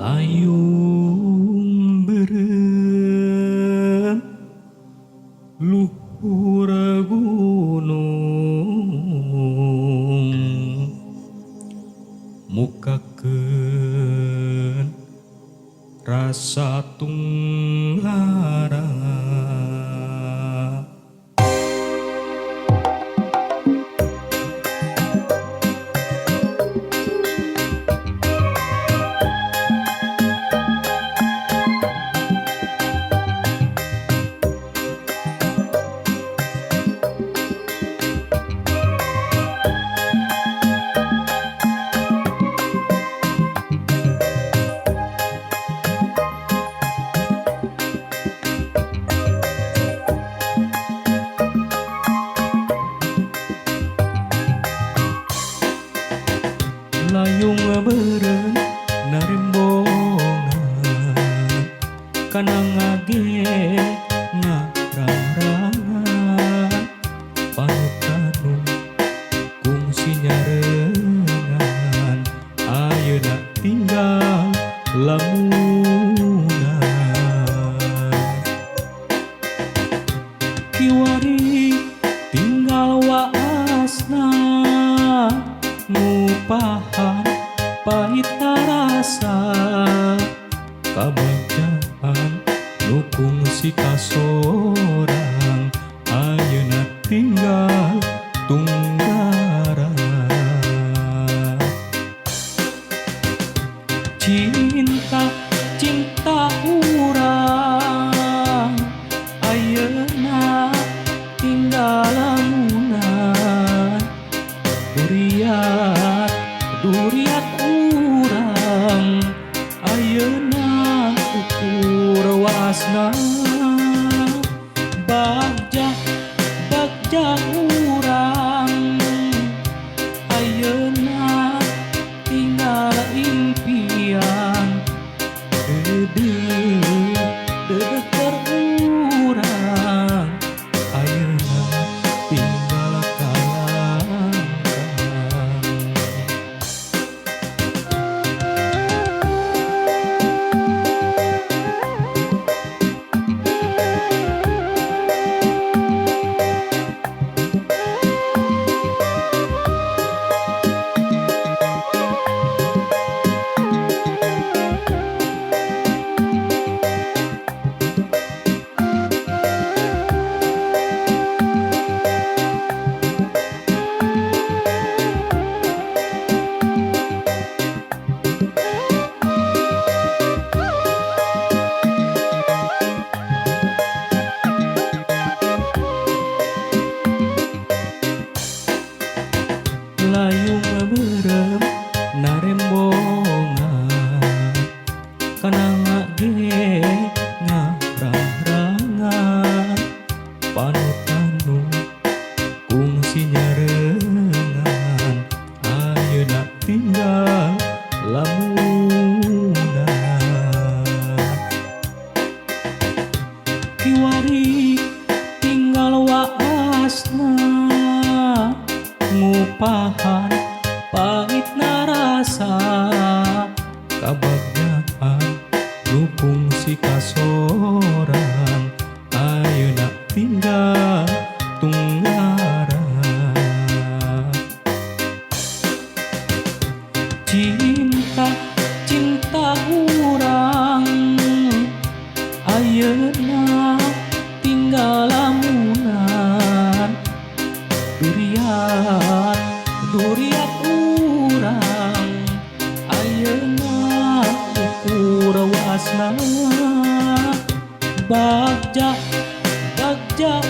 Layung beureum luhur gunung, mukakeun rasa tunglara. Layung beureum narembongan, kana ngage ngarang-rangan, panutanu kungsi nyarengan, ayeuna tinggal lamunan. Kiwari tinggal waasna, ngupahan pahit rasa, kabagjaan nu kungsi kasorang, ayeuna tinggal tunggara. Cinta cinta urang ayeuna tinggal lamunan, duriat duriat urang ayeuna ukur waasna. Bagja bagja urang ayeuna tinggal impian, deudeuh deudeuh keur urang ayeuna tinggal kalangkang. Layung beureum narembongan, kana ngage ngarang-rangan, panutanu kungsi nyarengan, ayeuna tinggal lamunan. Kiwari tinggal waasna, ngupahan pahit rasa, kabagjaan nu kungsi kasorang, ayeuna tinggal tunggara. Cinta cinta urang ayeuna tinggal lamunan, duriat duriat urang ayeuna ukur waasna. Bagja bagja.